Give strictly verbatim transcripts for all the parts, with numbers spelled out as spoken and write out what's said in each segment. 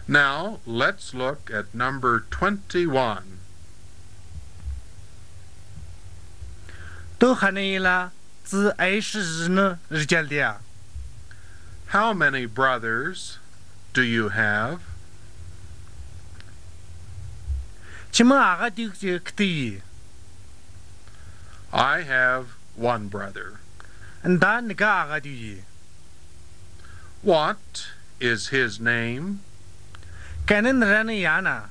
Now, let's look at number twenty-one. To khane ila tsü aishi zhinü rjaldea. How many brothers do you have? Chimü agadi kiti yi. I have one brother. Nda nika agadi yi. What is his name? Kanü nüranü yana.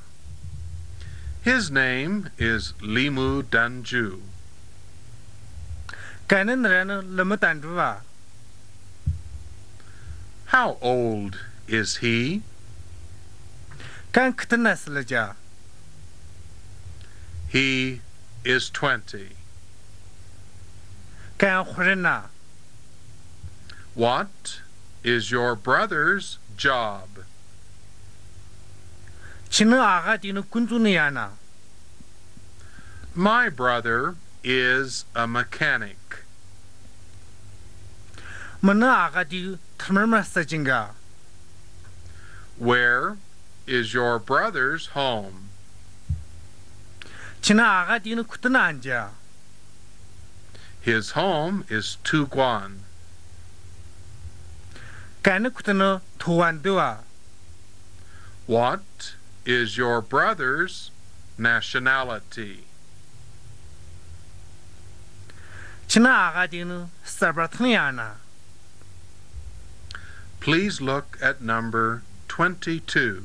His name is Limu Danju. Kanü nüranü Limu Danju wa. How old is he? Kan khütün asülaja. He is twenty. Kan khurina. What is your brother's job? Chinü agadinü kunjunü yana. My brother is a mechanic. Münü agadi thürmür müsajinga. Where is your brother's home? Chinü agadinü khütünü anja. His home is Tuquan. Kanü khütünü Tuquan dua. What is your brother's nationality? Chinü agadinü sürbarthni yana. Please look at number twenty-two.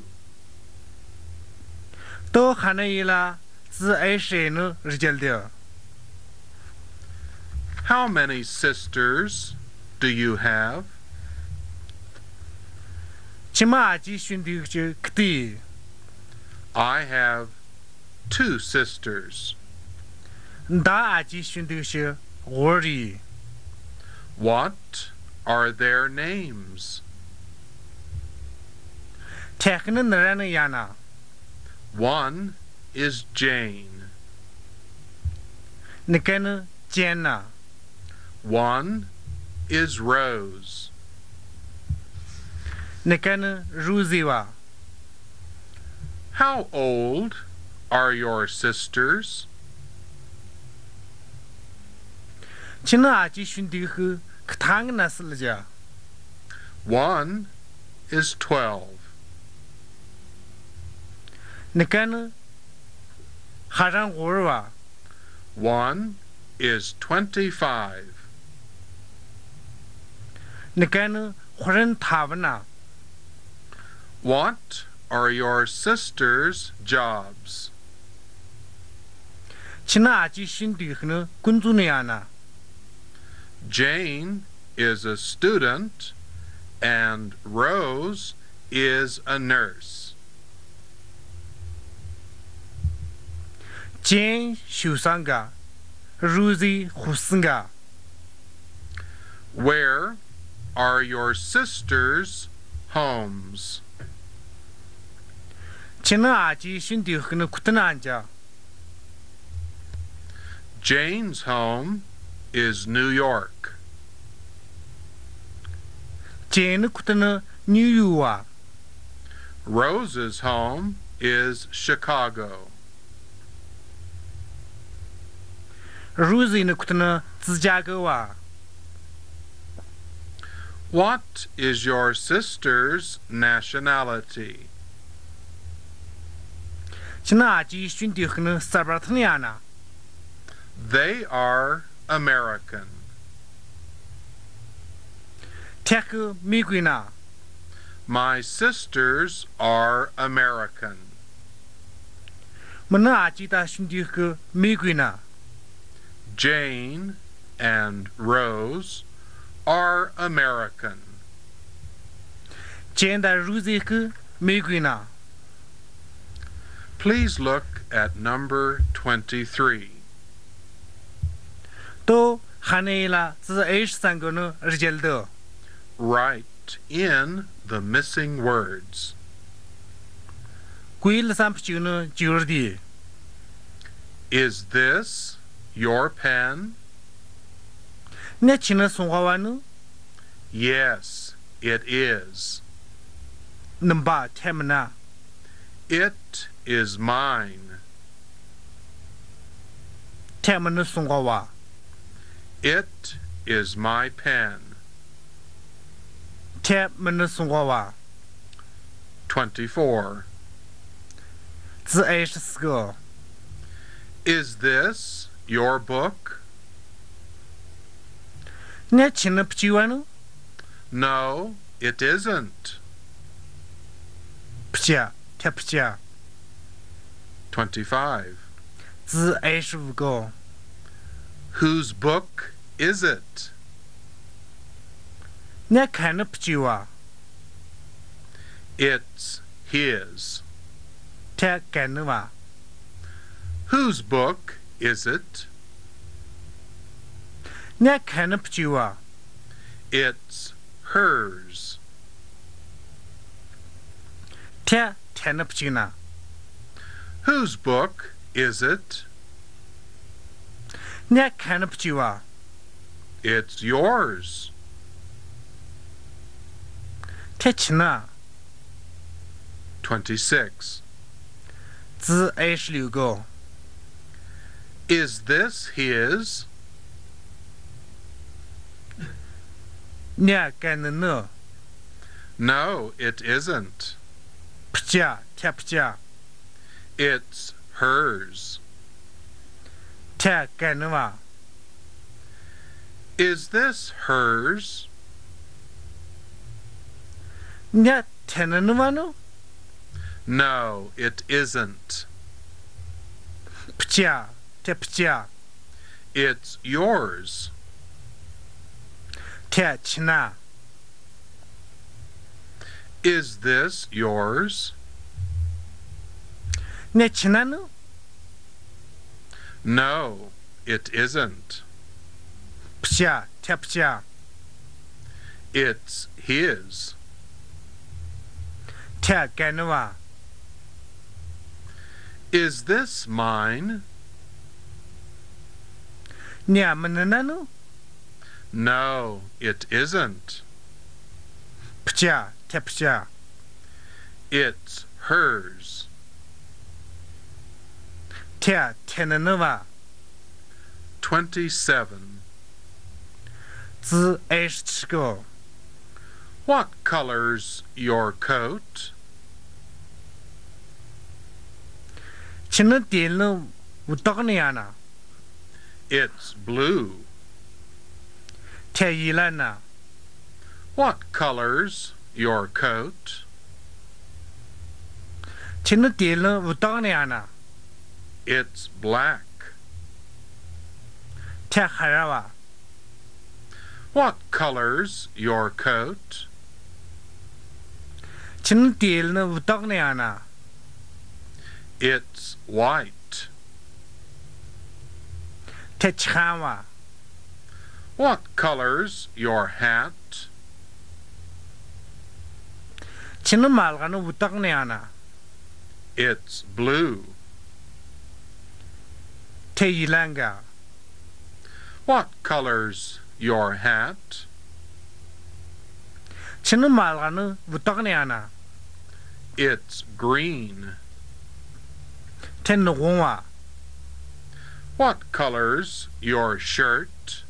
To khane ila tsü aishinü rjaldea. How many sisters do you have? Chimü aji shundichi kiti. I have two sisters. Nda aji shundichi ghori. What are their names? Teknü nüranü yana. One is Jane. Nükünü Jane na. One is Rose. Nükünü Rosie wa. How old are your sisters? Chinü aji shundichi khütang nü asülaja. One is twelve. Nükünü kharang ghor wa. One is twenty-five. Nükünü khuren thabana. What are your sisters' jobs? Chinü aji shundichinü kunjunü yana. Jane is a student and Rose is a nurse. Jane shiusanga, Rosie khusanga. Where are your sisters' homes? Chinü aji shundichinü khütünü anja. Jane's home is New York. Jane khütünü New York wa. Rose's home is Chicago. Rosie nü khütünü Chicago wa. What is your sister's nationality? Chinü aji shundichinü sabarthanü yana. They are American. Tekü miguina. My sisters are American. Münü aji ta shundichi miguina. Jane and Rose are American. Jane ta Rosie kü miguina. Please look at number twenty-three. To khane la tsü esh sangonü rijeldo. Write in the missing words. Kuil sampchunü jurdi. Is this your pen? Ne chinü sungawanu? Yes, it is. Namba thiyamina. It is mine. Thiyamina sungkawa. It is my pen. Thiyamina sungkawa. Twenty-four. Tsi aishisigo. Is this your book? Niya china pichiwanu? No, it isn't. Pichiya, thiya pichiya. Twenty-five. Tsi aishivugo. Whose book is it? Niya khaina pichiwa? It's his. Thiya khainawa? Whose book is it? Niya khaina pichiwa? It's hers. Thiya thiyana pichina? Whose book is it? Niya khaina pichiwa? It's yours. Thiya china? Twenty-six. Tsi aishilugo. Is this his? Niya khainanu? No, it isn't. Pichiya, thiya pichiya. It's hers. Thiya khainawa? Is this hers? Niya thiyananuwanu? No, it isn't. Pichiya, thiya pichiya. It's yours. Thiya china? Is this yours? Niya chinanu? No, it isn't. Pichiya, thiya pichiya. It's his. Thiya khainawa? Is this mine? Niya manananu? No, it isn't. Pichiya, thiya pichiya. It's hers. Thiya thiyananuwa? Twenty-seven. Tsi aishitigo. What color's your coat? China delna wudakna yana? It's blue. Thiya yilana? What color's your coat? China delna wudakna yana? It's black. Thiya harawa? What color's your coat? China delna wudakna yana? It's white. Thiya chikhawa? What color's your hat? China malgana wudakna yana? It's blue. Thiya yilanga? What color's your hat? China malgana wudakna yana? It's green. Thiya nugungwa? What color's your shirt?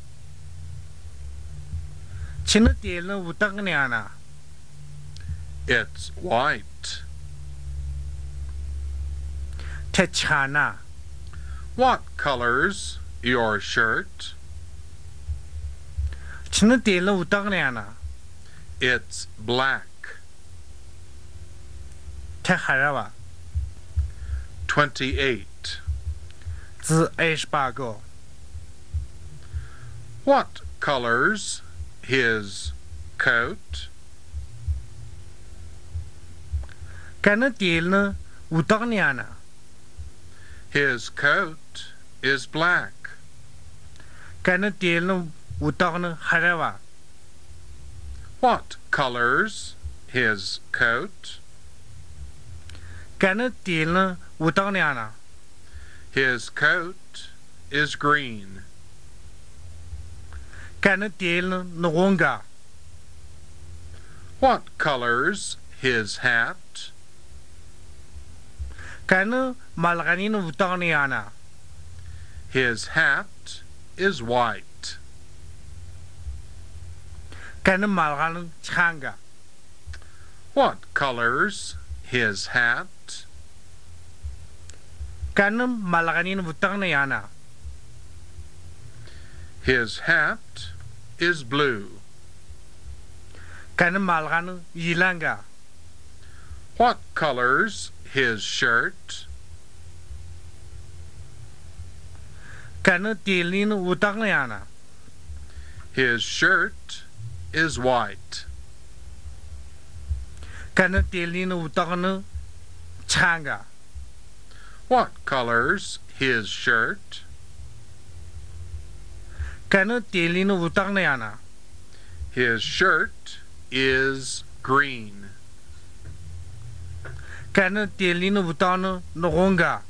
China delna wudakna yana? It's white. Thiya chikha na? What color's your shirt? China delna wudakna yana? It's black. Thiya harawa? Twenty-eight. Tsi aishibako? What color's his coat? Kena delna wudakna yana? His coat is black. Kena delna wudakna harawa? What color's his coat? Kena delna wudakna yana? His coat is green. Kena delna nugunga? What color's his hat? Kanü malaka ninu vutang nü yana? His hat is white. Kanü malaka nü changa? What color's his hat? Kanü malaka ninu vutang nü yana? His hat is blue. Kanü malaka nü yilanga? What color's his shirt? Kanü del ninu vutang nü yana? His shirt is white. Kanü del ninu vutang nü changa? What color's his shirt? Kanü del ninu vutang nü yana? His shirt is green. Kanü del ninu vutang nü nugonga?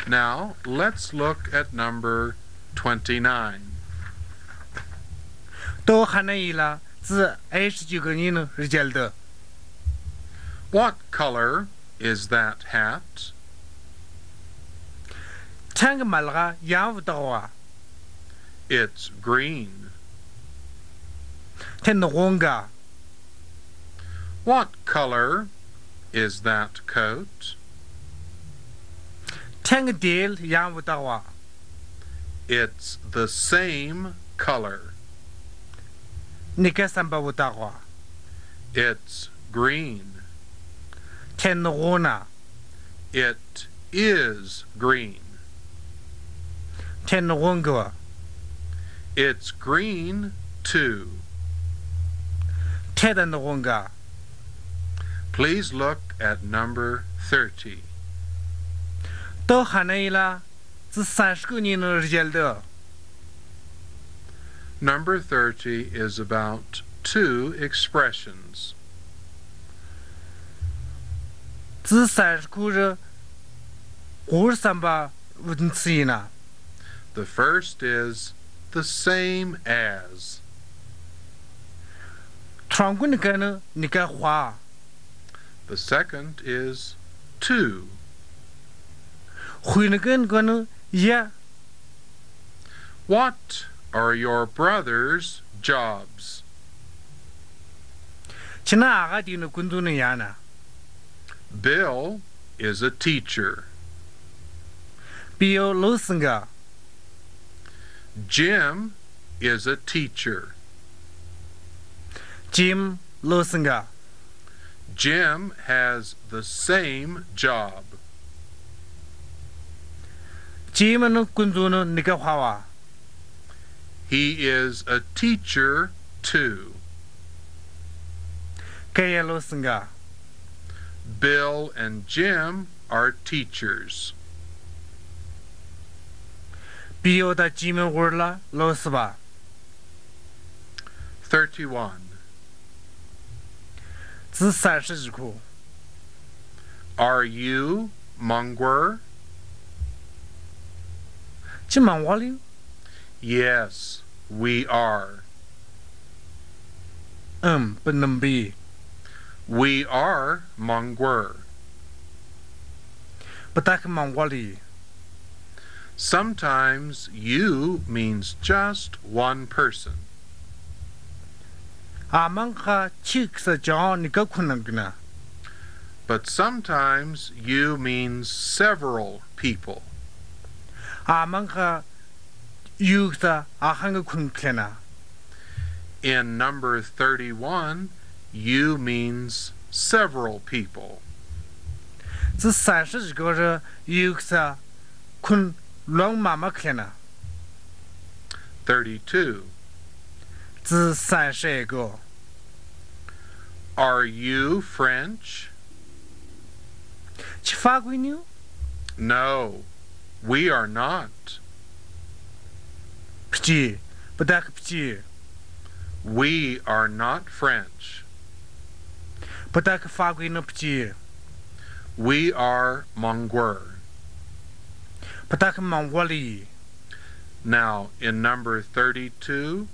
Now, let's look at number twenty-nine. To hanayila tsü aishijiko ninu rijaldo. What color is that hat? Thang malaka yang vutang wa? It's green. Then nugonga? What color is that coat? Thang del yang vutang wa? It's the same color. Nika samba vutang wa? It's green. Then nugona? It is green. Then nugonga? It's green too. Then nugonga? Please look at number thirty. To hanayila tsü sanshku ninu rijaldo. Number thirty is about two expressions. Tsü sanshku ri gur samba vutang tsü ina. The first is the same as. Throngkun kanü nika hwa? The second is to. Huinikan kanü ya? What are your brother's jobs? Chingnü akhadi nü kundu nü yana? Bill is a teacher. Bill losinga? Jim is a teacher. Jim losinga? Jim has the same job. Jim nü kundu nü nika hwa wa? He is a teacher too. Kaya losinga? Bill and Jim are teachers. Bill ta Jim gurla losiba? Thirty-one. Tsü sanshijiko. Are you Mangwur? Chi Mangwali? Yes, we are. Um, panambi. We are Mangwur. Patak Mangwali. Sometimes you means just one person. Amangkha chiksa jong nika khunang kena. But sometimes you means several people. Amangkha you ksa ahang khun kena. In number thirty-one, you means several people. Tsü sanshijiko ri you ksa khun long mama kena. Thirty-two. Tsü sanshiko. Are you French? Chi Fakwini? No, we are not. Pchi, patak pchi. We are not French. Patak Fakwini pchi. We are Mangwur. Patak Mangwali. Now, in number thirty-two,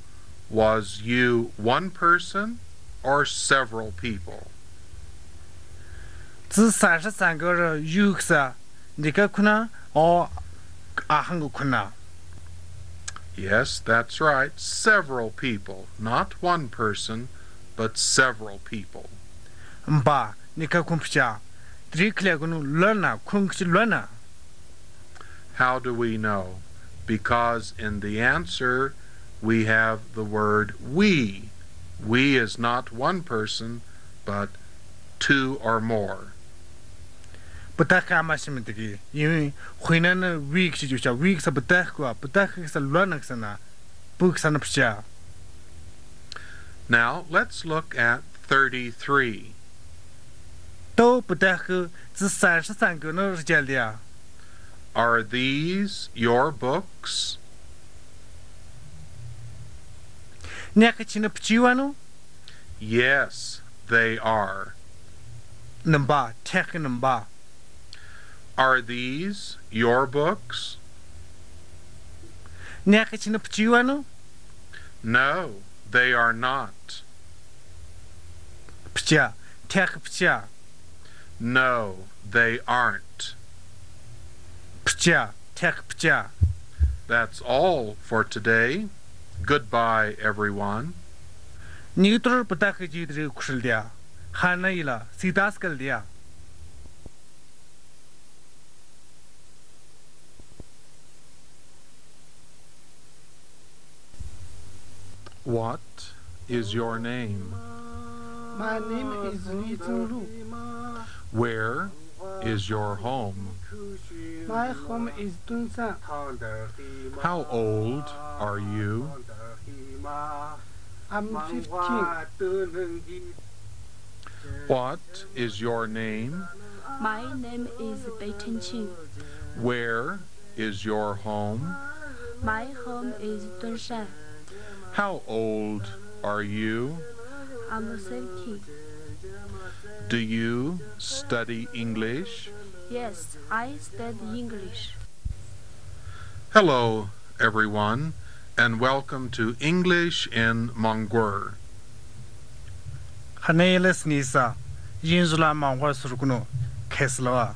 was you one person or several people? Tsü sanshü san kü rü yu ksa, nika khunü, o, ahang kü khunü. Yes, that's right. Several people. Not one person, but several people. Mba, nika khun picha. Tri kle kunu lona, khun kchi lona. How do we know? Because in the answer, we have the word we. We is not one person, but two or more. Pütah kha ma shim tiki. Yumi, huinanü we kchi jucha, we ksa pütah kua, pütah ksa lona ksa na, pu ksa na picha. Now, let's look at thirty-three. To pütah kha tsü sanshü san künü rjal dia. Are these your books? Nia kha chinü pichi wa nu? Yes, they are. Namba, tek namba. Are these your books? Nia kha chinü pichi wa nu? No, they are not. Picha, tek picha. No, they aren't. Picha, tek picha. That's all for today. Goodbye, everyone. Niutur pütah kha ji tri khushil dia. Hana ila, sitas kal dia. What is your name? My name is Ni Tsinglu. Where is your home? My home is Tuensang. How old are you? I'm fifteen. What is your name? My name is Bei Tenqing. Where is your home? My home is Tuensang. How old are you? I'm seventeen. Do you study English? Yes, I study English. Hello, everyone, and welcome to English in Mongwur. Hane les nisa, yinzula Mongwur surkuno, khesloa.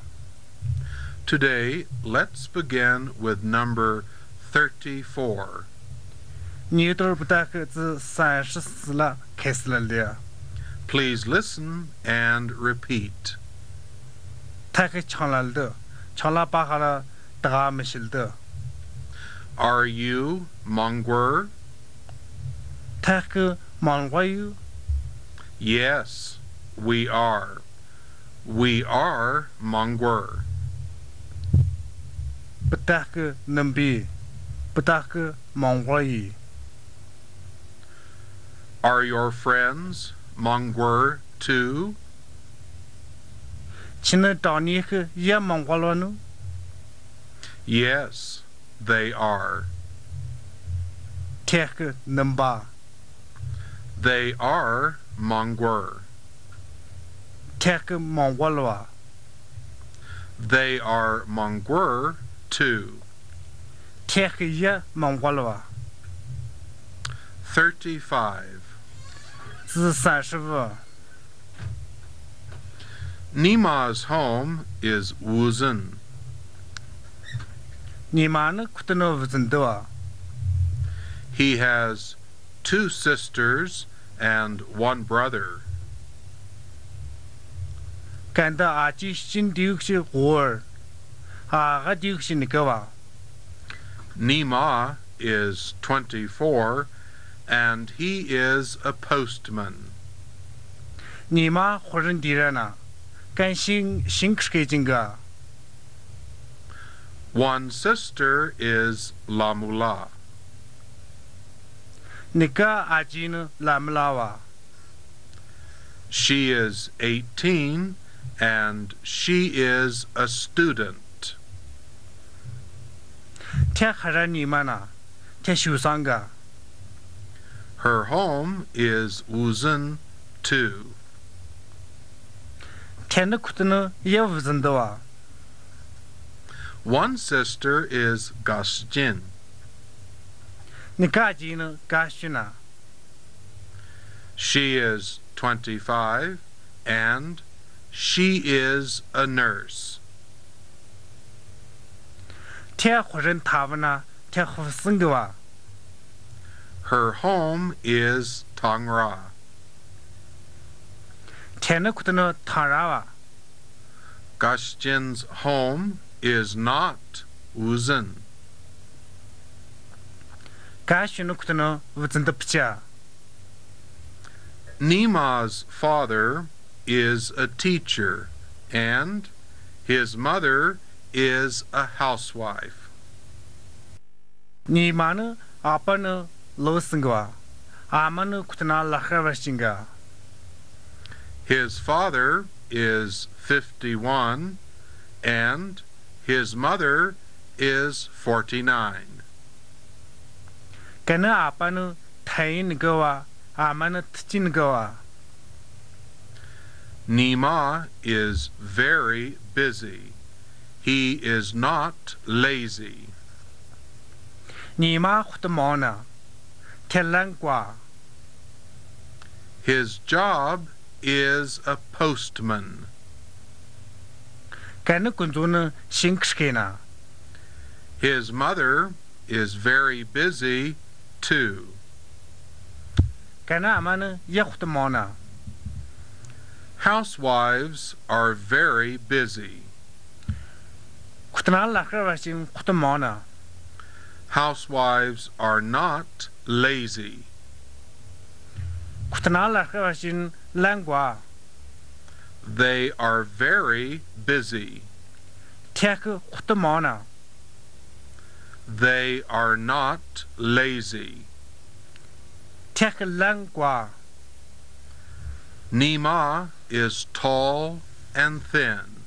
Today, let's begin with number thirty-four. Niutur pütah kha tsü sanshü sila khesla lia. Please listen and repeat. Thakhi changla lde, changla pa khala taga mishil de. Are you Mongwur? Thakhi Mongwur yu? Yes, we are. We are Mongwur. Pütah kha nambi, pütah kha Mongwur yi. Are your friends Mongwur too? Chinü tani kha ya Mongwur lo nu? Yes, they are. Thakhi namba. They are Mongwur. Thakhi Mongwur loa. They are Mongwur too. Thakhi ya Mongwur loa. Thirty-five. Tsü sanshü vü. Nima's home is Wuzhen. Nimanü khutunü Wuzhen doa. He has two sisters and one brother. Kanda aji shin diukshi gur. Aga diukshi nikawa. Nima is twenty-four and he is a postman. Nima khurin dirana. Kan shin, shin kshke jinga. One sister is Lamula. Nika ajinü Lamulawa. She is eighteen and she is a student. Thakhi hara nimana, thakhi shusanga. Her home is Wuzhen too. Thanü khutunü ya Wuzhen doa. One sister is Gashjin. Nika ajinü Gashjina. She is twenty-five and She is a nurse. ཐེ་ཁོ་རང་ཐའེ་ཝན་ན་ཐེ་ཁོ་སིང་གི་བ། Her home is Thangra. ཐེ་ནི་ཁུ་ཏི་ནི་ཐང་ར་བ། Gash Jin's home is not Wuzhen. ཀ་ཤུ་ནི་ཁུ་ཏི་ནི་བུ་ཙིན་ཏི་པི་ཅ། Nima's father is a teacher and his mother is a housewife. ཉི་མ་ནི་ཨ་པ་ནི་ལོ་སིང་གི་བ། ཨ་མ་ནི་ཁུ་ཏི་ན་ལ་ཁ་བ་ཤིང་ག། His father is fifty-one and his mother is forty-nine. ཀ་ནི་ཨ་པ་ནི་ཐའེ་ཡིན་གི་བ། ཨ་མ་ནི་ཐི་ཅིན་གི་བ། Nima is very busy. He is not lazy. ཉི་མ་ཁུ་ཏི་མང་ན། ཐེ་ལན་ཀོ། His job is a postman. ཀ་ནི་ཀུན་ཛོ་ནི་ཤིང་ཁྲི་ཁེ་ན། His mother is very busy too. ཀ་ནི་ཨ་མ་ནི་ཡ་ཁུ་ཏི་མང་ན། Housewives are very busy. ཁུ་ཏི་ན་ལ་ཁ་བ་ཤིང་ཁུ་ཏི་མང་ན། Housewives are not lazy. ཁུ་ཏི་ན་ལ་ཁ་བ་ཤིང་ལན་ཀོ། They are very busy. ཐེ་ཁི་ཁུ་ཏི་མང་ན། They are not lazy. ཐེ་ཁི་ལན་ཀོ། Nima is tall and thin.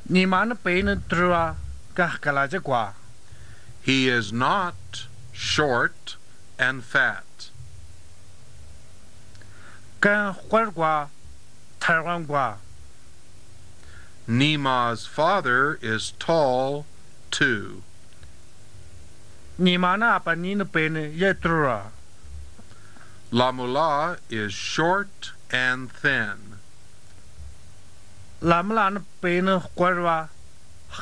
ཉི་མ་ནི་པེ་ནི་ཏྲུ་བ་ཀ་ཀ་ལ་ཅི་ཀོ། He is not short and fat. ཀན་ཧོར་ཀོ། ཐར་ཝང་ཀོ། Nima's father is tall too. ཉི་མ་ནི་ཨ་པ་ནི་ནི་པེ་ནི་ཡ་ཏྲུ་བ། Lamula is short and thin. ལ་མུ་ལ་ནི་པེ་ནི་ཧོར་བ་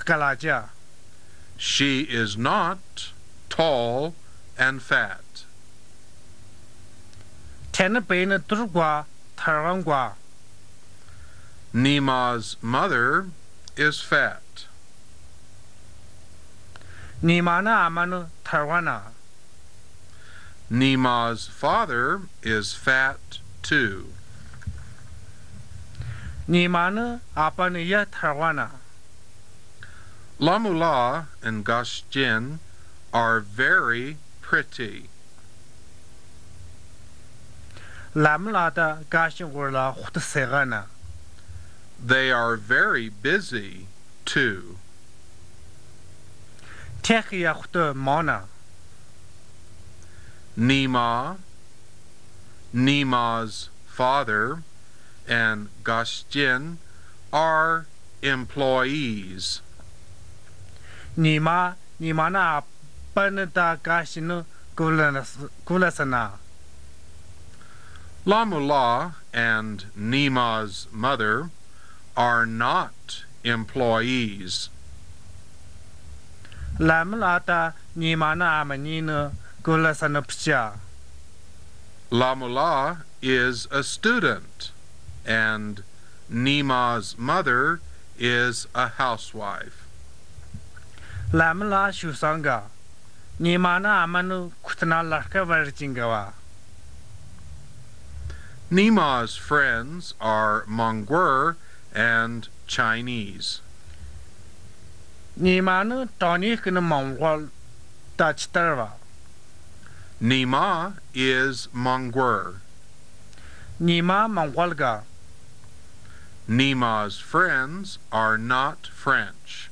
ཀ་ལ་ཅི། She is not tall and fat. ཐེ་ནི་པེ་ནི་ཏྲུ་ཀོ། ཐར་ཝང་ཀོ། Nima's mother is fat. ཉི་མ་ནི་ཨ་མ་ནི་ཐར་ཝང་ན། Nima's father is fat too. ཉི་མ་ནི་ཨ་པ་ནི་ཡ་ཐར་ཝང་ན། Lamula and Gashjin are very pretty. ལ་མུ་ལ་དང་ཀ་ཤིན་ཧོར་ལ་ཧུ་ཏི་སེ་ག་ན། They are very busy too. ཐེ་ཁི་ཡ་ཧུ་ཏི་མང་ན། Nima, Nima's father, and Gashjin are employees. ཉི་མ་ཉི་མ་ནི་ཨ་པ་ནི་དང་ཀ་ཤིན་ནི་ཀུ་ལ་ན་ཀུ་ལ་ས་ན། Lamula and Nima's mother are not employees. ལ་མུ་ལ་དང་ཉི་མ་ནི་ཨ་མ་ནི་ནི་ཀུ་ལ་ས་ནི་པི་ཅ། Lamula is a student and Nima's mother is a housewife. ལ་མུ་ལ་ཞུ་སང་ག། ཉི་མ་ནི་ཨ་མ་ནི་ཁུ་ཏི་ན་ལ་ཁ་བ་རི་ཅིང་ག་བ། Nima's friends are Mangwar and Chinese. ཉི་མ་ནི་ཏོ་ནི་ཁི་ནི་མང་གོལ་དང་ཅི་ཏར་བ། Nima is Mangwar. ཉི་མ་མང་གོལ་ག། Nima's friends are not French.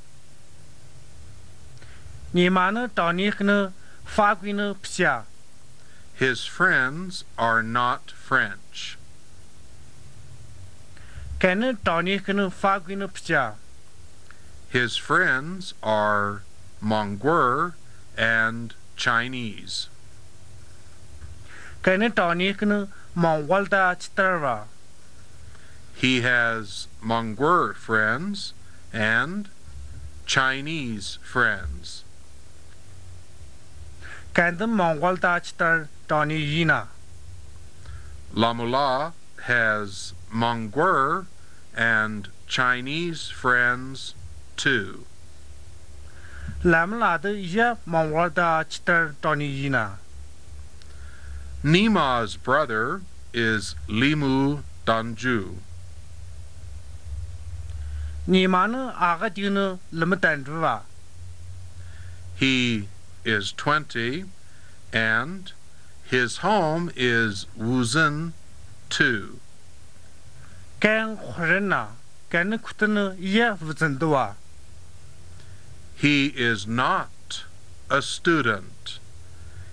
ཉི་མ་ནི་ཏོ་ནི་ཁི་ནི་ཧྥ་གུའི་ནི་པི་ཅ། His friends are not French. ཀ་ནི་ཏོ་ནི་ཁི་ནི་ཧྥ་གུའི་ནི་པི་ཅ། His friends are Mangwar and Chinese. ཀ་ནི་ཏོ་ནི་ཁི་ནི་མང་གོལ་དང་ཅི་ཏར་བ། He has Manggur friends and Chinese friends. Kandin Mongol da chitar doni yina. Lamula has Manggur and Chinese friends too. Lamla de ya Mongol da chitar doni yina. Nima's brother is Limu Danju. Nimanü aga dinu lama danduva. He is twenty and his home is Wuzhen too. Kan khurena, kan kutunu ya Wuzhen dua. He is not a student.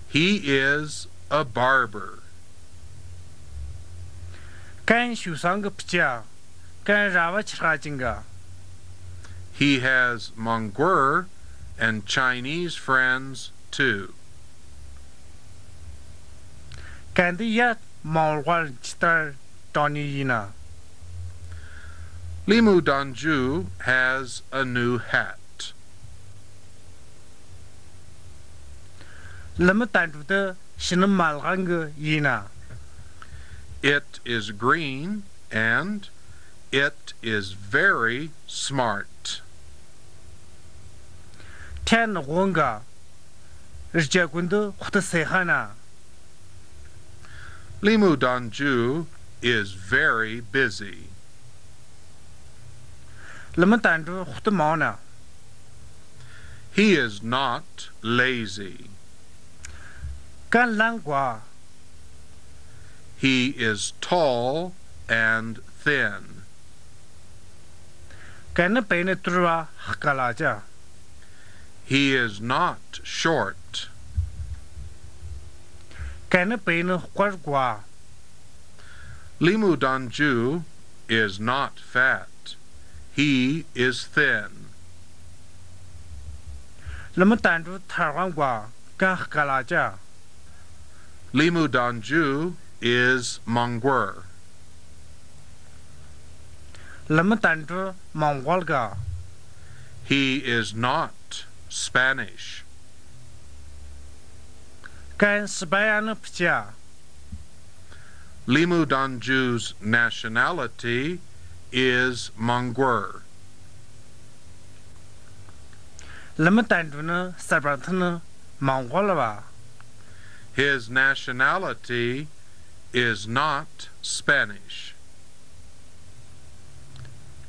He is a barber. Kan shusang pcha, kan rawa chra jinga. He has Manggur and Chinese friends too. Kandi ya Mongol chitar doni yina. Limu Danju has a new hat. Lama dandu de shina malgang yina. It is green and it is very smart. Ten gonga, rja gundu khuta sehana. Limu Danju is very busy. Lama dandu khuta mauna. He is not lazy. Kan langwa. He is tall and thin. Kan pene turwa hkalaja. He is not short. Kan pene kwargwa. Limu Danju is not fat. He is thin. Lama dandu tharwangwa, kan hkalaja. Limu Danju is Manggur. Lama dandu Mongol ga. He is not Spanish. Kan Spain pcha. Limu Danju's nationality is Manggur. Lama dandu na Spain na Mongol wa. His nationality is not Spanish.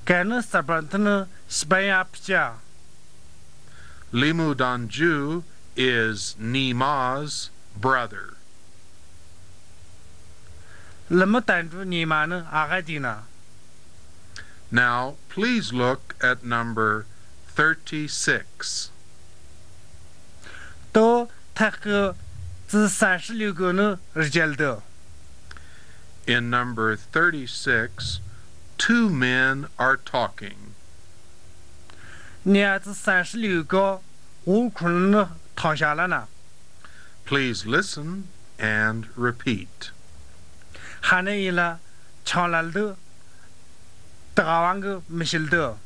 Kan Spain na Spain pcha. Limu Danju is Nima's brother. Lama dandu Nima na aga dina. Now, please look at number thirty-six. To tak tsi sanshi liu go na rjal do. In number thirty-six, two men are talking. Nia tsi sanshi liu go wu khun na thasha lana. Please listen and repeat. Hane ila chalal do tagawang mishil do.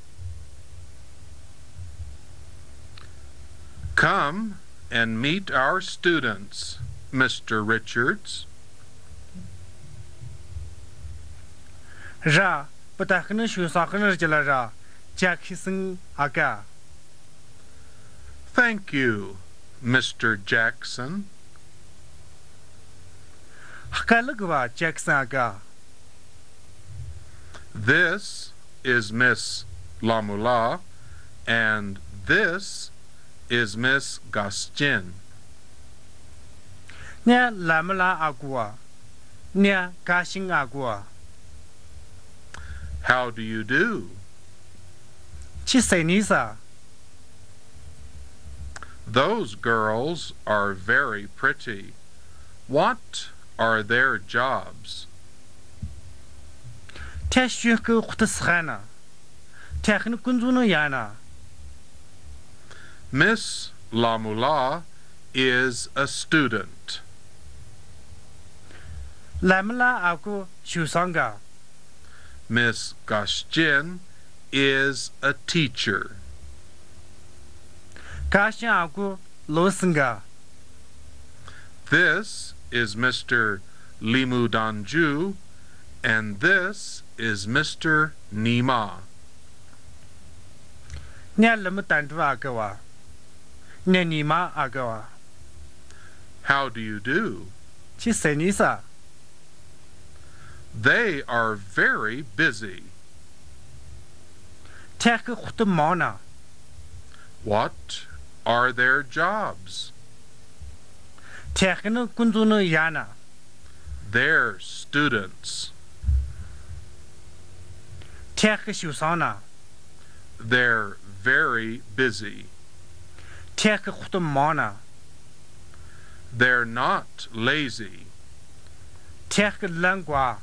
Come and meet our students, Mister Richards. Ra, patakna shu sakna jala ra, Jackson aga. Thank you, Mister Jackson. Hkalagwa Jackson aga. This is Miss Lamula, and this is Miss Gasjin. Nia Lamula agwa, nia Gasjin agwa. How do you do? Chi senisa. Those girls are very pretty. What are their jobs? Tya shuk kutas khana. Tya khana kunzuna yana. Miss Lamula is a student. Lamula aku shusanga. Miss Kashchen is a teacher. Kashchen aku lo singga. This is Mister Limudanju, and this is Mister Nima. Nea Limudanju aküwa. Nea Nima aküwa. How do you do? Chi seni sa. They are very busy. Tekh khutu mona. What are their jobs? Tekhnü kunzunü yana. They're students. Tekh shusanna. They're very busy. Tekh khutu mona. They're not lazy. Tekh langwa.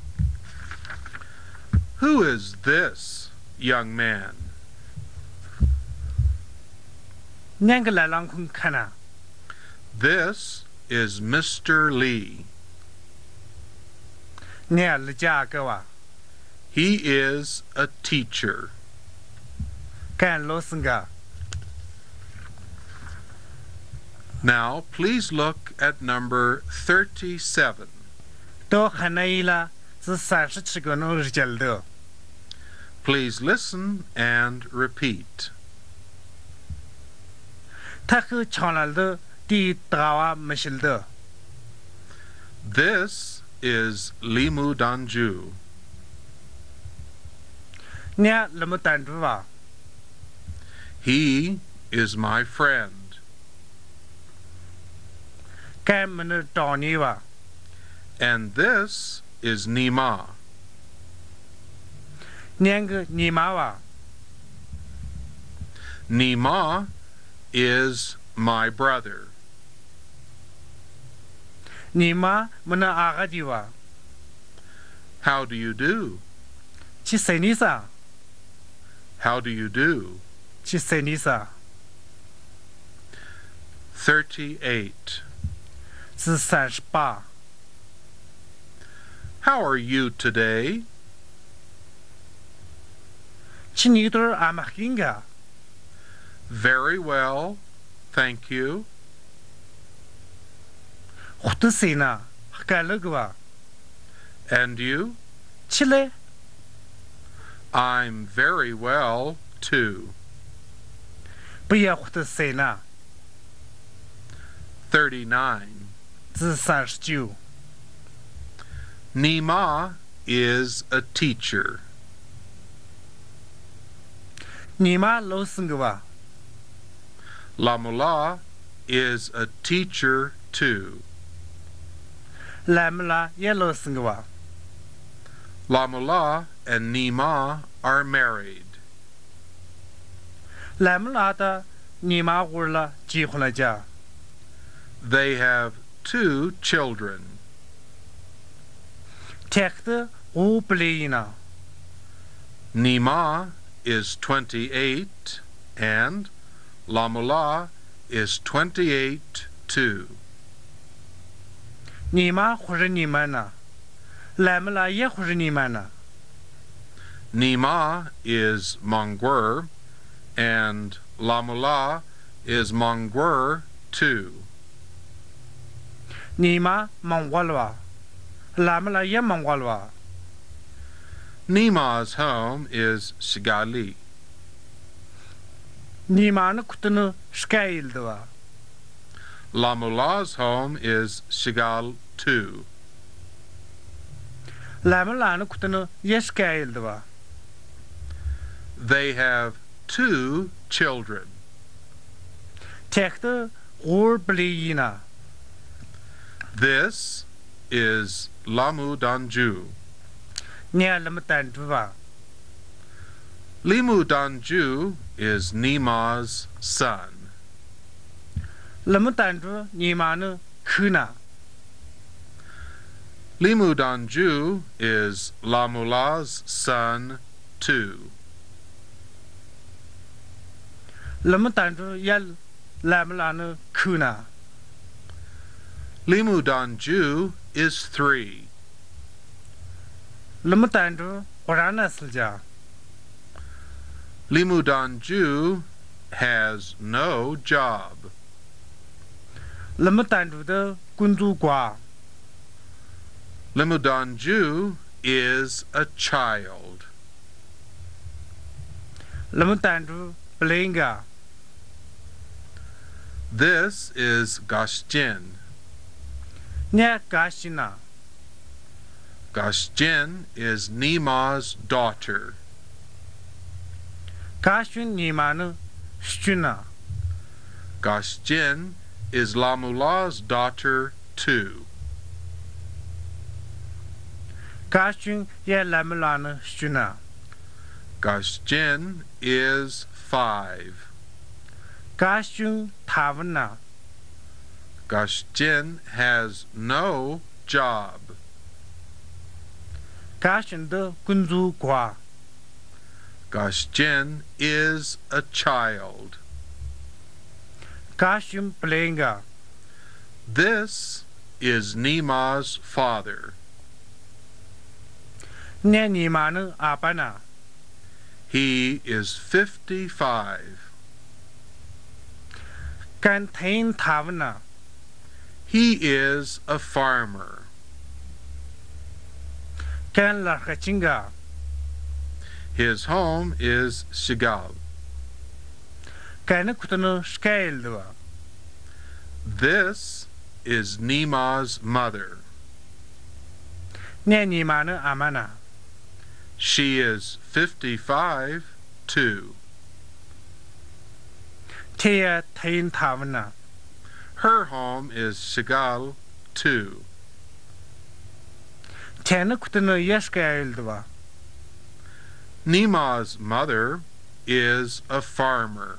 Who is this young man? Neng lalang khun khana. This is Mister Lee. Nea lija aküwa. He is a teacher. Kan lo singga. Now, please look at number thirty-seven. To khana ila zi sanshi chikon rijal do. Please listen and repeat. Tekh changla do di tawa mashil do. This is Limudanju. Nea Limudanju wa. He is my friend. Kan mene toni wa. And this is Nima. Neng Nima wa. Nima is my brother. Nima mene agadi wa. How do you do? Chi seni sa. How do you do? Chi seni sa. Thirty-eight. Zi sanshi pa. How are you today? Chi nidur amah kinga. Very well, thank you. Khutu sena, hkala gwa. And you? Chile. I'm very well, too. Pia khutu sena. Thirty-nine. Zi sanshi ju. Nima is a teacher. Nima lo singga wa. Lamula is a teacher too. Lamula ye lo singga wa. Lamula and Nima are married. Lamula ta Nima gurla ji khula ja. They have two children. Tekhtü gu pli yina. Nima is twenty-eight and Lamula is twenty-eight too. Nima khuri nima na. Lamula ye khuri nima na. Nima is Manggur and Lamula is Manggur too. Nima Mangwal wa. Lamula ye Mangwal wa. Nima's home is Shigali. Nima nü khutu nü Shigali yildi wa. Lamula's home is Shigali too. Lamula nü khutu nü ye Shigali yildi wa. They have two children. Tekhtü gu pli yina. This is Lamudanju. Nia Lamudanju wa. Limudanju is Nima's son. Lamudanju Nima nü khüna. Limudanju is Lamula's son too. Lamudanju ye Lamula nü khüna. Limudanju is three. Lamudanju ཁོ་རང་ནི་སིལ་ཅ། ལི་མུ་ཏན་ཅུ་has no job. ལི་མུ་ཏན་ཀྲུ་དི་ཀུན་རྫོབ་གོ། ལི་མུ་ཏན་ཅུ is a child. ལི་མུ་ཏན་ཀྲུ་བུད་ལེབ་ཨིན་ག། This is ག་ཞིན། ནི་ག་ཞིན་ན། ག་ཞིན is Nima's daughter. ག་ཞིན་ཉི་མ་ནི་ཞུ་ཅུན་ན། ག་ཞིན is Lamula's daughter too. ག་ཞིན་ཡ་ལ་མུ་ལ་ནི་ཞུ་ཅུན་ན། ག་ཞིན is five. ག་ཞིན་ཐ་ཝན་ན། ག་ཞིན has no job. ག་ཞིན་དི་ཀུན་རྫོབ་གོ། ག་ཞིན is a child. ག་ཞིན་བུད་ལེབ་ཨིན་ག། This is Nima's father. ནི་ཉི་མ་ནི་ཨ་པ་ན། He is fifty-five. ཀན་ཐེན་ཐ་ཝན་ན། He is a farmer. ཀན་ལ་ཤ་ཅིན་ག། His home is Shigal. གན་ནི་ཁུ་ཏོ་ནི་ཤ་ཀ་ཡལ་དུ་བ། This is Nima's mother. ནི་ཉི་མ་ནི་ཨ་མ་ན། She is fifty-five too. ཐེ་ཡ་ཐེན་ཐ་ཝན་ན། Her home is Shigal too. ཐེ་ནི་ཁུ་ཏོ་ནི་ཡ་ཤ་ཀ་ཡལ་དུ་བ། Nima's mother is a farmer.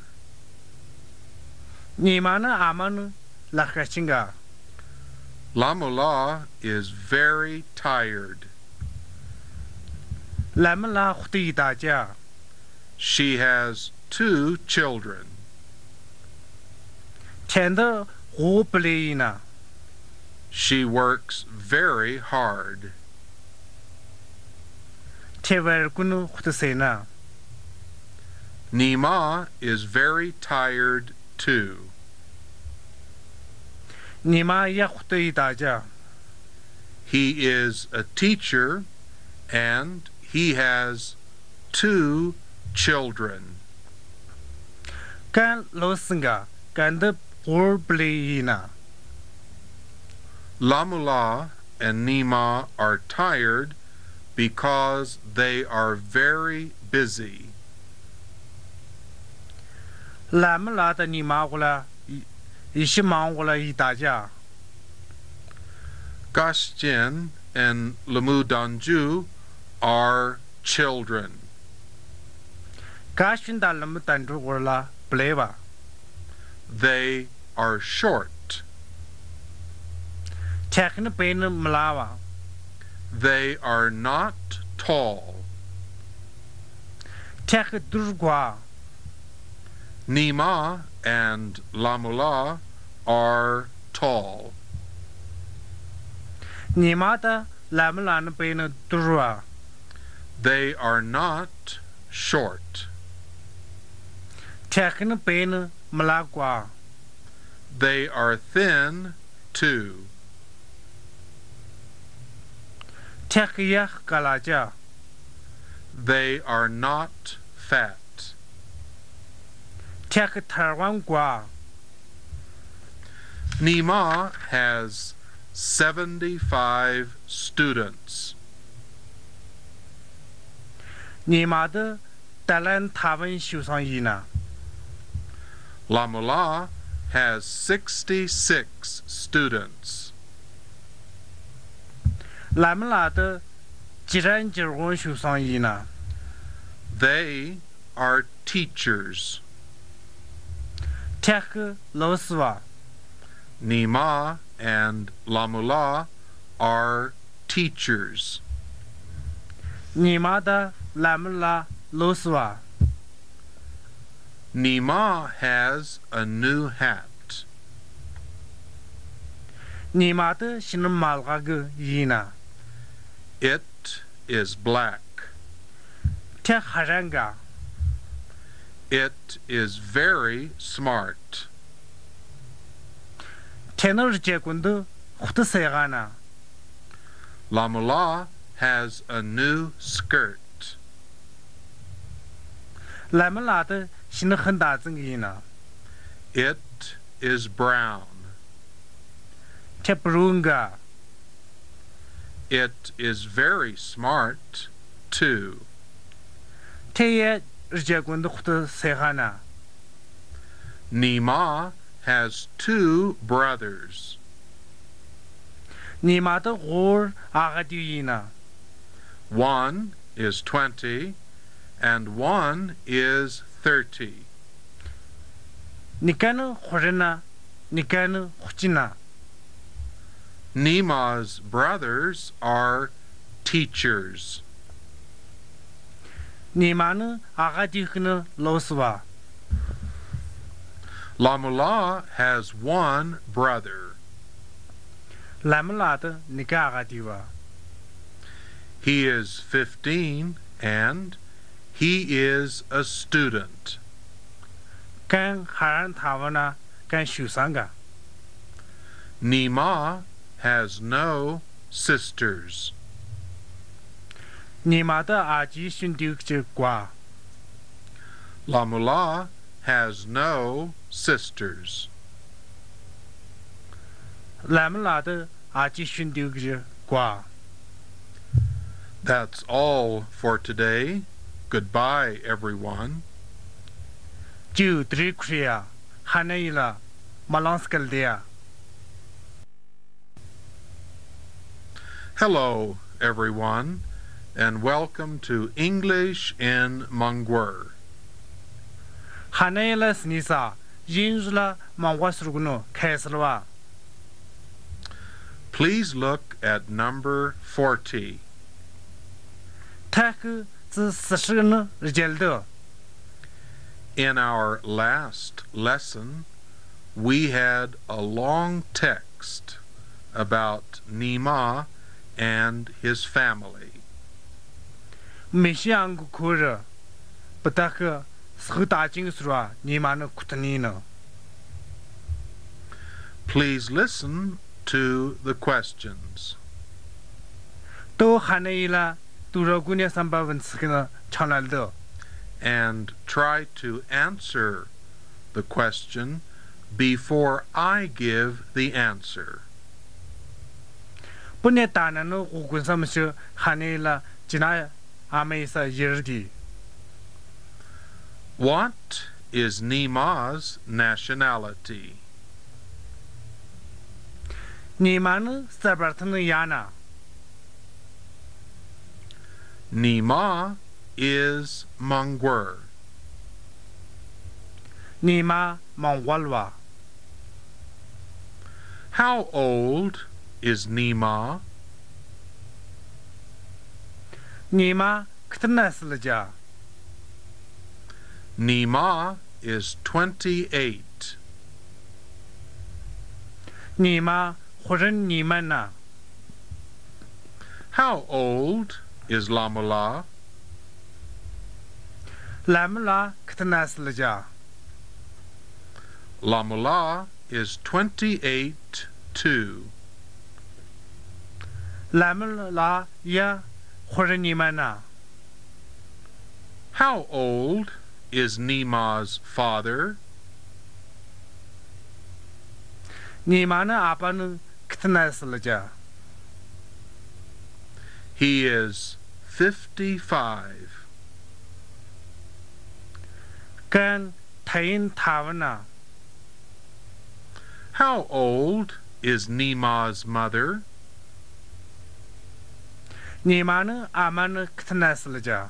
ཉི་མ་ནི་ཨ་མ་ནི་ལ་ཤ་ཅིན་ག། Lamula is very tired. ལ་མུ་ལ་ཧུ་ཏི་ཡི་ད་ཅ། She has two children. ཐེ་འདི་ཧོ་བུད་ལེབ་ཨིན་ན། She works very hard. ཐེ་བར་ཀུན་ཧུ་ཏི་སེ་ན། Nima is very tired too. ཉི་མ་ཡ་ཧུ་ཏི་ཡི་ད་ཅ། He is a teacher and he has two children. ཀན་ལོ་སིན་ག། ཀན་འདི་ཧོ་བུད་ལེབ་ཨིན་ན། Lamula and Nima are tired because they are very busy. ལ་མུ་ལ་དང་ཉི་མ་གོ་ལ་ཡི་ཤི་མང་གོ་ལ་ཡི་ད་ཅ། Kashchen and Lamudangju are children. ཀ་ཤིན་དང་ལི་མུ་ཏན་ཀྲུ་གོ་ལ་བུད་ལེབ་བ། They are short. ཐེག་ནི་བེ་ནི་མི་ལ་བ། They are not tall. ཐེག་དུར་གོ། Nima and Lamula are tall. ཉི་མ་དང་ལ་མུ་ལ་ནི་བེ་ནི་དུར་བ། They are not short. ཐེག་ནི་བེ་ནི་མི་ལ་གོ། They are thin too. ཐེག་ཡ་ཀ་ལ་ཅ། They are not fat. ཐེག་ཐར་ཝང་གོ། Nima has seventy-five students. ཉི་མ་དི་ཏ་ལན་ཐ་ཝན་ཞུ་སང་ཡིན་ན། Lamula has sixty-six students. ལ་མུ་ལ་དི་ཅི་རན་ཅི་རོན་ཞུ་སང་ཡིན་ན། They are teachers. ཐེག་ལོ་སི་བ། Nima and Lamula are teachers. ཉི་མ་དང་ལ་མུ་ལ་ལོ་སི་བ། Nima has a new hat. ཉི་མ་དི་ཤིན་ནི་མ་ལ་ག་གི་ཡིན་ན། It is black. ཐད་ཧ་ར་ང་། It is very smart. ཐད་ནི་རི་ཅ་གུན་དི་ཧུད་སེ་ག་ན། Lamula has a new skirt. ལ་མོ་ལ་དི་ཤི་ནི་ཧན་ཏ་ཙིང་གི་ཨིན་ན། It is brown. ཐད་བུ་རུ་ང་། It is very smart, too. ཐད་ཡ་རི་ཅ་གུན་དི་ཧུད་སེ་ག་ན། Nima has two brothers. ཉི་མ་དི་ཧོར་ཨ་ག་དི་ཨིན་ན། One is twenty and one is thirty. ཉི་ཀ་ནི་ཧོར་ན། ཉི་ཀ་ནི་ཧུ་ཅི་ན། Nima's brothers are teachers. ཉི་མ་ནི་ཨ་ག་དི་ཧུ་ནི་ལོ་སི་བ། Lamula has one brother. ལ་མོ་ལ་དི་ཉི་ཀ་ཨ་ག་དི་བ། He is fifteen and he is a student. ཀན་ཧ་རན་ཐ་བ་ན་ཀན་ཞུ་སང་ག། Nima has no sisters. ཉི་མ་དི་ཨ་ཅི་ཤུན་དུག་ཅི་གོ། Lamula has no sisters. ལ་མོ་ལ་དི་ཨ་ཅི་ཤུན་དུག་ཅི་གོ། That's all for today. Goodbye, everyone. ཅིའུ་ཏི་རི་ཁུ་རི་ཡ། ཧ་ན་ཡི་ལ་མ་ལང་སྐལ་དི་ཡ། Hello, everyone, and welcome to English in Mangwar. ཧ་ན་ཡི་ལ་སི་ནི་ས་ཨིན་ཇི་ལ་མང་གོ་སུར་གུ་ནོ་ཁེ་སི་ལ་བ། Please look at number forty. ཐད་ཀི་ཙི་སི་ཧྲི་ནི་རི་ཇལ་དི། In our last lesson, we had a long text about Nima and his family. མི་ཤི་ཨང་གི་ཁུ་རི་པི་ཏ་ཁི་སི་ཧུ་ཏ་ཅིང་སུར་བ་ཉི་མ་ནི་ཁུ་ཐི་ནི་ནི། Please listen to the questions. ཏོ་ཧ་ན་ཡི་ལ་ཏུ་ར་གུ་ནི་སམ་པ་བན་སི་ཁི་ནི་ཆང་ལ་དི། And try to answer the question before I give the answer. པུ་ནེ་ཏ་ན་ནོ་གུ་གུན་སམ་ཤི་ཧ་ན་ཡི་ལ་ཅི་ན་ཨ་མེ་ས་ཡིར་དི། What is Nima's nationality? ཉི་མ་ནི་སར་བར་ཐི་ནི་ཡ་ན། Nima is Mangwar. ཉི་མ་མང་གོ་ལ་བ། How old is Nima? ཉི་མ་ཁི་ཏི་ན་སི་ལ་ཇ། Nima is twenty-eight. ཉི་མ་ཧོར་ཉི་མ་ན། How old is Lamula? ལ་མོ་ལ་ཁི་ཏི་ན་སི་ལ་ཇ། Lamula is twenty-eight too. ལ་མོ་ལ་ཡ་ཧོར་ཉི་མ་ན། How old is Nima's father? ཉི་མ་ནི་ཨ་པ་ནི་ཁི་ཏི་ན་སི་ལ་ཇ། He is fifty-five. ཀན་ཐ་ཡིན་ཐ་བ་ན། How old is Nima's mother? ཉི་མ་ནི་ཨ་མ་ནི་ཁི་ཏི་ན་སི་ལ་ཇ།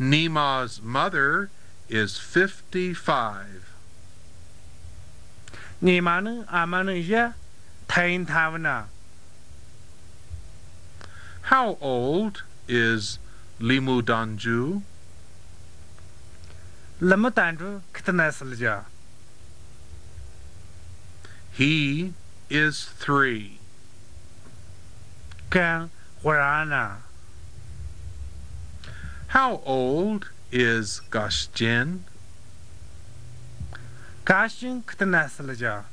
Nima's mother is fifty-five. ཉི་མ་ནི་ཨ་མ་ནི་ཡ་ཐ་ཡིན་ཐ་བ་ན། How old is Limudanju? ལི་མུ་ཏན་ཀྲུ་ཁི་ཏི་ན་སི་ལ་ཇ། He is three. ཀན་ཧོ་ར་ན། How old is Kashchen? Kashchen khütün asüle ja?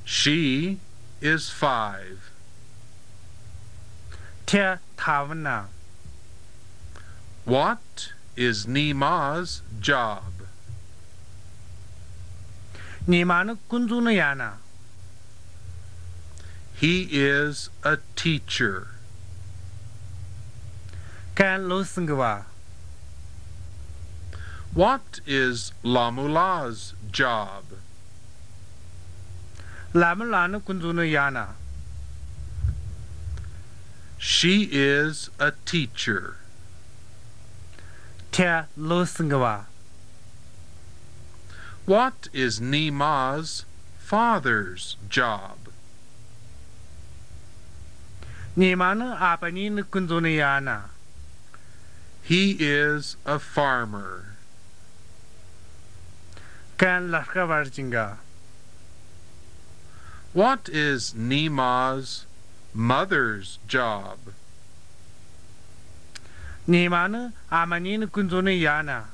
She is five. Thya thavüna. What is Nima's job? Nimanü kuntsunü yana? He is a teacher. Khen lo singwa. What is Lamula's job? Lamulanü kuntsunü yana? She is a teacher. Thya lo singwa. What is Nima's father's job? Nimanü apaninü kuntsunü yana? He is a farmer. Khen larka varjinga. What is Nima's mother's job? Nimanü amaninü kuntsunü yana?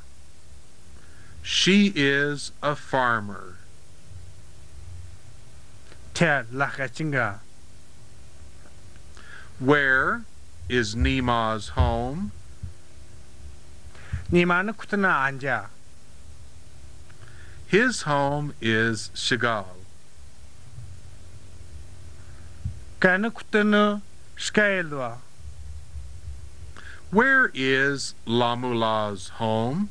She is a farmer. Thya larka chinga. Where is Nima's home? Nimanü khütünü anja? His home is Shigal. Khenü khütünü shikailwa. Where is Lamula's home?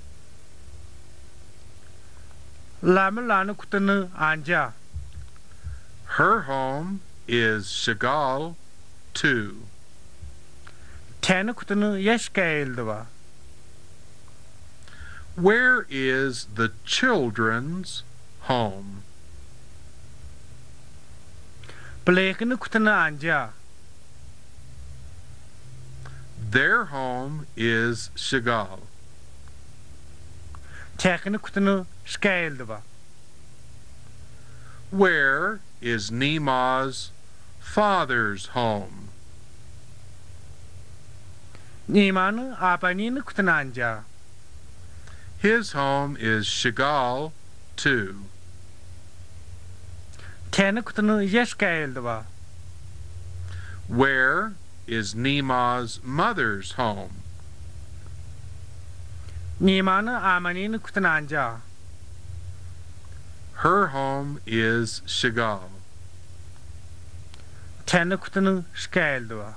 Lamulanü khütünü anja? Her home is Shigal too. Thenü khütünü ya shikailwa. Where is the children's home? Püleknü khütünü anja? Their home is Shigal. Theknü khütünü shikailwa. Where is Nima's father's home? Nimanü apaninü khütünü anja? His home is Shigal too. Thenü khütünü ya shikailwa. Where is Nima's mother's home? Nimanü amaninü khütünü anja? Her home is Shigal. Thenü khütünü shikailwa.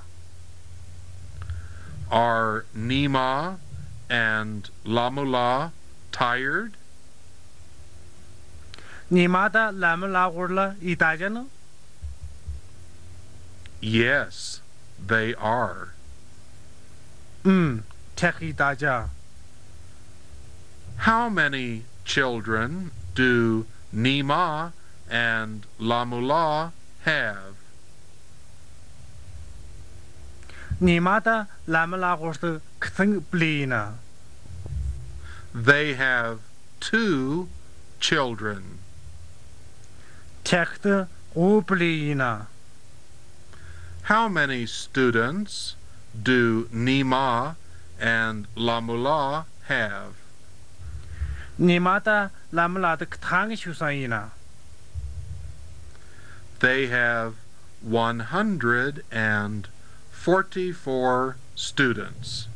Are Nima and Lamula tired? Nima ta Lamula gurla itajanü? Yes, they are. Mm, thek itaja. How many children do Nima and Lamula have? Nima ta Lamula gurtü khütsüng pli ina? They have two children. Thekti gu pli ina. How many students do Nima and Lamula have? Nima ta Lamula ta khütang shusa ina? They have one hundred and forty-four students.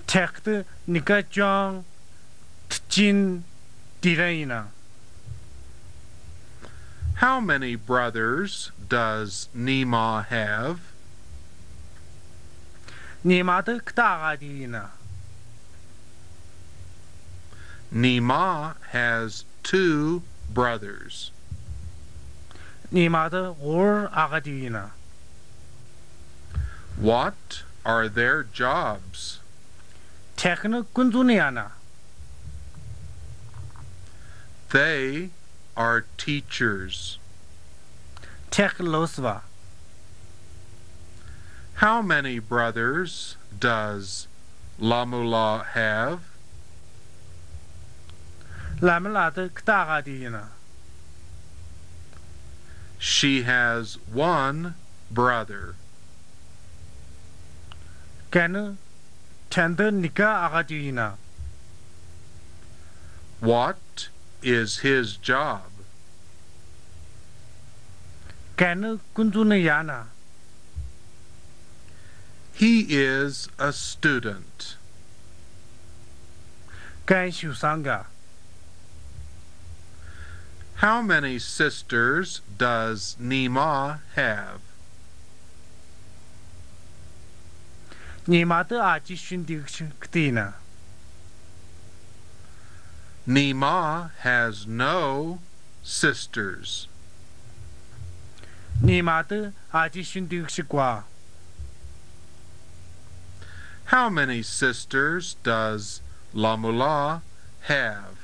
Thekti nika jong tjin dira ina. How many brothers does Nima have? Nima ta khüta agadi ina? Nima has two brothers. Nima ta gur agadi ina. What are their jobs? Theknü kuntsunü yana? They are teachers. Thek loswa. How many brothers does Lamula have? Lamula ta khüta agadi ina? She has one brother. Khenü ཁྲན་ཏི་ནི་ཀ་ཨ་ཀ་ཏི་ཨིན་ན། What is his job? ཁྲན་ནི་ཀུན་ཛུ་ནི་ཡ་ན། He is a student. ཁྲན་ཞུ་སང་ག། How many sisters does Nima have? ཉི་མ་ཏི་ཨ་ཅི་ཤུན་ཏི་ཤིག་ཏི་ན། Nima has no sisters. ཉི་མ་ཏི་ཨ་ཅི་ཤུན་ཏི་ཤིག་ཀ་བ། How many sisters does Lamula have?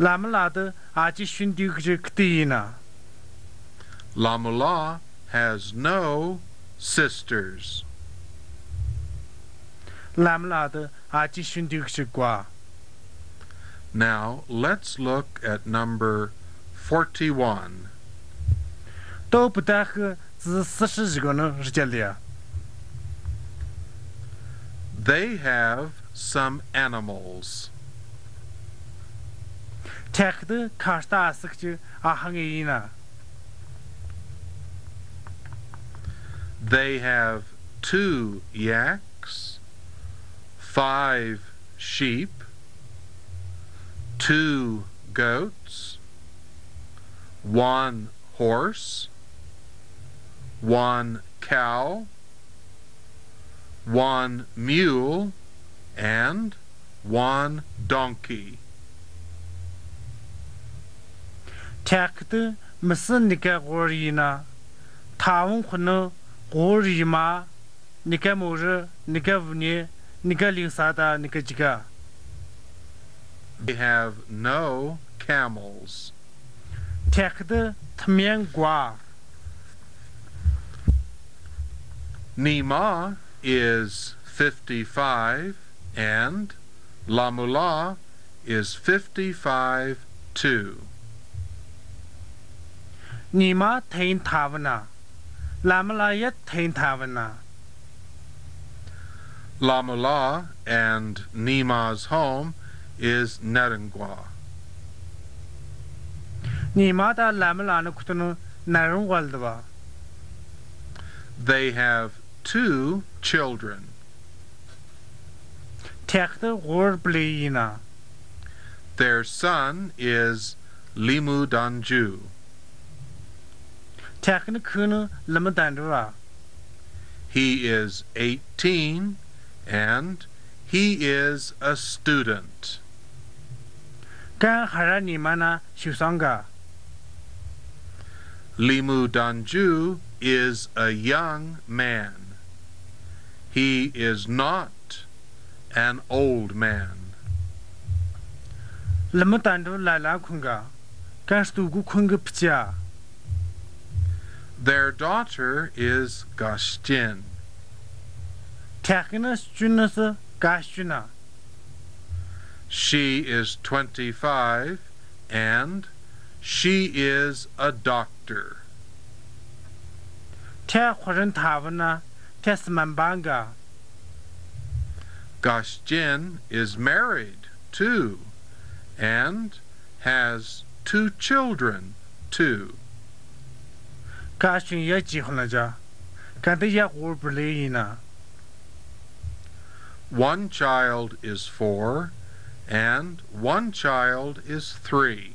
ལ་མ་ལ་ཏི་ཨ་ཅི་ཤུན་ཏི་ཤིག་ཏི་ན། Lamula has no sisters. ལ་མ་ལ་ཏི་ཨ་ཅི་ཤུན་ཏི་ཤིག་ཀ་བ། Now let's look at number forty-one. ཏོ་པུ་ཏ་ཧི་ཙི་སི་ཧྲི་ཞིག་གོ་ནི་རི་ཅལ་ལི་ཡ། They have some animals. ཁྲན་ཏི་ཁ་རྟ་ཨ་སིག་ཅིག་ཨ་ཧང་ཨིན་ན། They have two yaks, five sheep, two goats, one horse, one cow, one mule, and one donkey. ཁྲན་ཏི་མི་སི་ནི་ཀ་གོར་ཨིན་ན། ཐ་བུན་ཁུ་ནི་གོར་ཡི་མ། ནི་ཀ་མོ་རི། ནི་ཀ་བུ་ནི། ནི་ཀ་ལིང་ས་ཏ་ནི་ཀ་ཅི་ཀ། They have no camels. ཁྲན་ཏི་ཐི་མེན་ཀ་བ། Nima is fifty-five and Lamula is fifty-five too. ཉི་མ་ཐེན་ཐ་བུན་ན། ལ་མ་ལ་ཡ་ཐེན་ཐ་བུན་ན། Lamula and Nima's home is Narangwa. ཉི་མ་ཏ་ལ་མ་ལ་ནི་ཁུ་ཏོ་ནི་ན་རུང་ག་ལ་ཏི་བ། They have two children. ཁྲན་ཏི་གོར་པི་ལེ་ཨིན་ན། Their son is Limu Danju. ཁྲན་ཏི་ཁུ་ནི་ལི་མུ་ཏན་ཏུ་བ། He is eighteen and he is a student. ཁྲན་ཧ་ར་ཉི་མ་ན་ཞུ་སང་ག། Limu Danju is a young man. He is not an old man. ལི་མུ་ཏན་ཏུ་ལ་ལ་ཁུན་ག། ཁྲན་སྟུ་གུ་ཁུན་གི་པི་ཅ། Their daughter is Gashchen. ཁྲན་ཏི་ནི་ཅུན་ནི་སི་ག་ཅུན་ན། She is twenty-five and she is a doctor. ཁྲན་ཧ་རན་ཐ་བུན་ན་ཁྲན་སི་མན་བང་ག། Gashchen is married too and has two children too. ག་ཅུན་ཡ་ཅི་ཧོ་ན་ཅ། ཁྲན་ཏི་ཡ་གོར་པི་ལེ་ཨིན་ན། One child is four and one child is three.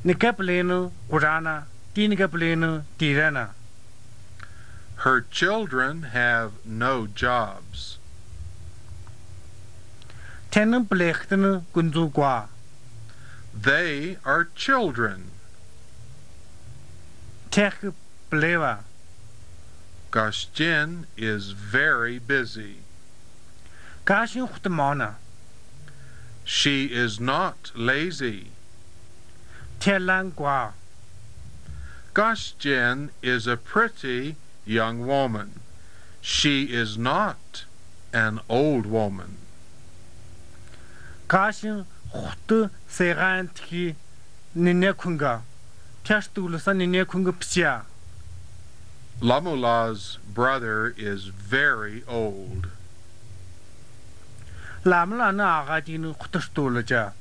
ནི་ཀ་པི་ལེ་ནི་གོ་ར་ན། ཏི་ནི་ཀ་པི་ལེ་ནི་ཏི་ར་ན། Her children have no jobs. ཁྲན་ནི་པི་ལེ་ཁ་ཏི་ནི་ཀུན་ཛུ་ཀ་བ། They are children. ཁྲན་ཧི་པི་ལེ་བ། Gashchen is very busy. ག་ཅུན་ཧུ་ཏི་མོ་ན། She is not lazy. ཁྲན་ལང་ཀ་བ། Gashchen is a pretty young woman. She is not an old woman. ག་ཅུན་ཧུ་ཏི་སེ་གན་ཐི་ནི་ནེ་ཁུན་ག། ཁྲན་སྟུ་ལི་སི་ནི་ནེ་ཁུན་གི་པི་ཅ། Lamulah's brother is very old. Lamula nü ağa dinu kutustu laja.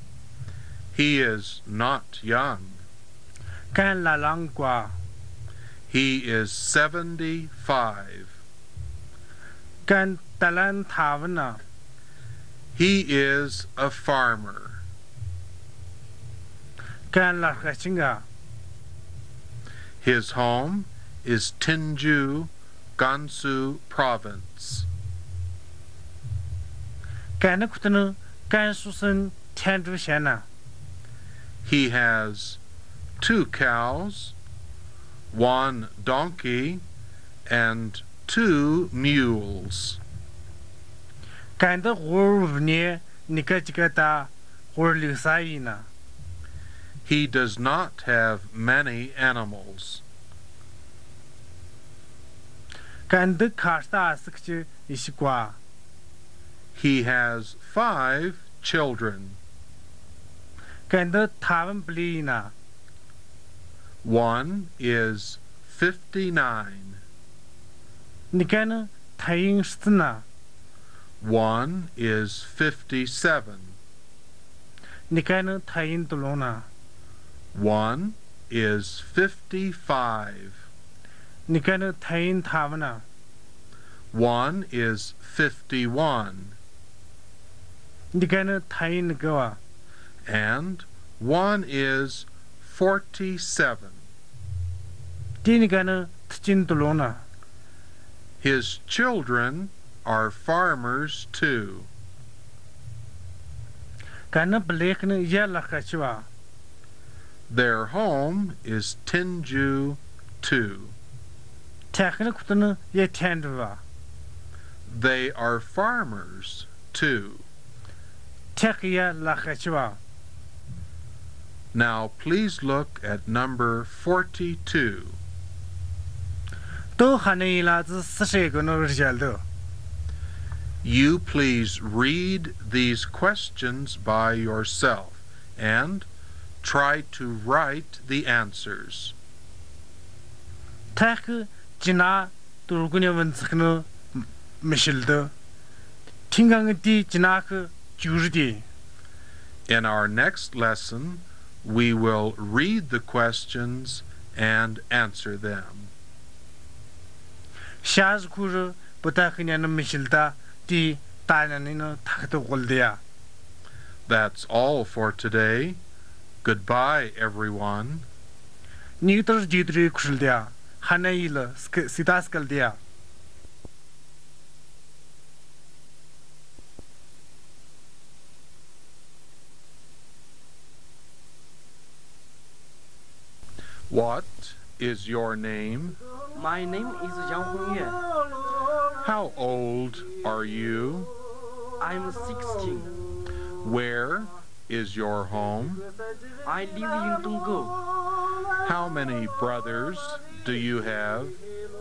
He is not young. Kan lalang kwa. He is seventy-five. Kan talan thavana. He is a farmer. Kan larkachinga. His home is Tenju, Gansu Province. Kan kutunu Gansu san Tenju shana. He has two cows, one donkey, and two mules. Kan da gur vne nika jika ta gur lisa ina. He does not have many animals. Kan da kasta asik chi ishikwa. He has five children. Kan da thavan pli ina. One is fifty-nine. Nikan thayin stina. One is fifty-seven. Nikan thayin tulona. One is fifty-five. Nikan thayin thavana. One is fifty-one. Nikan thayin gawa. And one is forty-seven. Ti nikan tachin tulona. His children are farmers too. Kan plek ni ya larkachiwa. Their home is Tenju too. Tekni kutunu ya Tenjuwa. They are farmers too. Tek ya larkachiwa. Now please look at number forty-two. To hane ila zi sise gono rizal do. You please read these questions by yourself and try to write the answers. Thakh jina turguni wenzikno mishildo. Tingang di jina kh jurdi. In our next lesson, we will read the questions and answer them. Shaz kur bata khnya na mishilta ti tana ni na thakto guldia. That's all for today. Goodbye, everyone. Nitar jitri kushildia. Hana ila sk-, sita skaldia. What is your name? My name is Yang Hongyue. How old are you? I'm sixteen. Where is your home? I live in Dongguo. How many brothers do you have?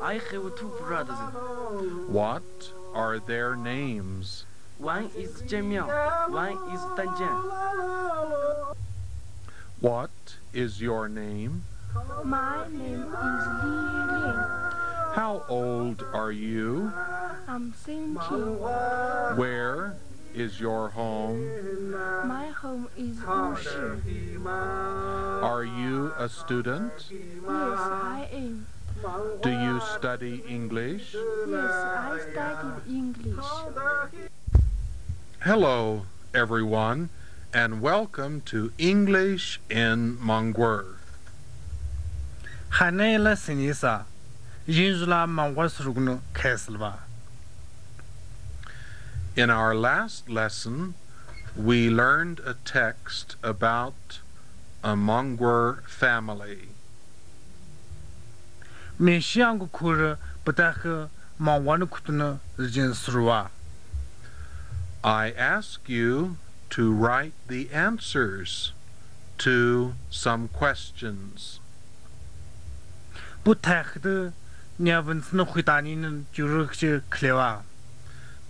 I have two brothers. What are their names? One is Jian Miao, one is Tan Jian. What is your name? My name is Li Lian. How old are you? I'm seventeen. Where is your home? My home is Wushi. Are you a student? Yes, I am. Do you study English? Yes, I studied English. Hello, everyone, and welcome to English in Mangwar. Hane la sinisa, yinzula Mangwar surugnu kesilba. In our last lesson, we learned a text about a Mangwar family. Mishi angu kur bata kh Mangwar nu kutunu rijin surua. I ask you to write the answers to some questions. Bu thakh de nya wenzikno khwitani nu juruk chi klewa.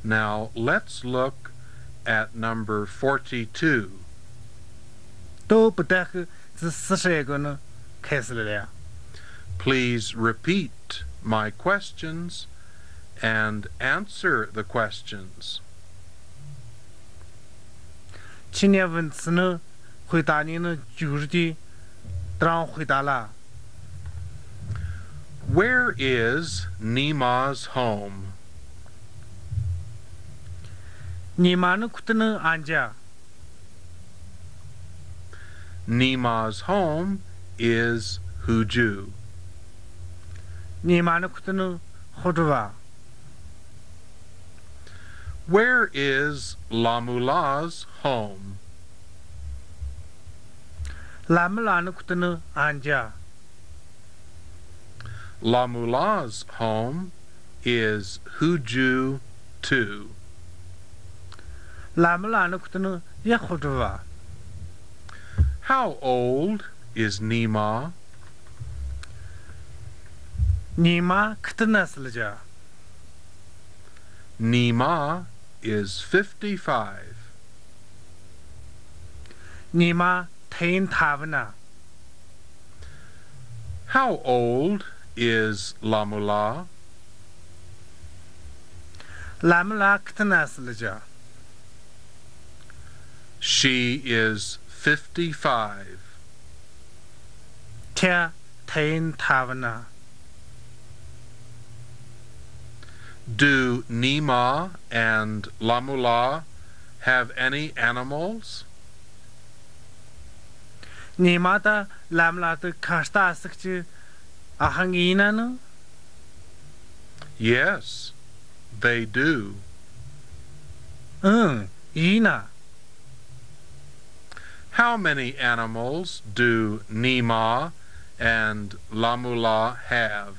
Now let's look at number forty-two. To bata kh zi sise gono kesilya. Please repeat my questions and answer the questions. Chini a 问词呢，回答你呢，就是的，当然回答了。Where is Nima's home? Nima nü kuti nü anja. Nima's home is huju. Nima nü kuti nü huduva. Where is Lamula's home? Lamula nü kuti nü anja. Lamula's home is huju too. Lamula nü kuti nü ya huduva. How old is Nima? Nima khatna sülaja. Nima is fifty-five. Nima thain thavna. How old is Lamula? Lamula khatna sülaja. She is fifty-five. Thia thain thavna. Do Nima and Lamula have any animals? Nima ta Lamula ta khasta asik chi ahang ina no? Yes, they do. Mm, ina. How many animals do Nima and Lamula have?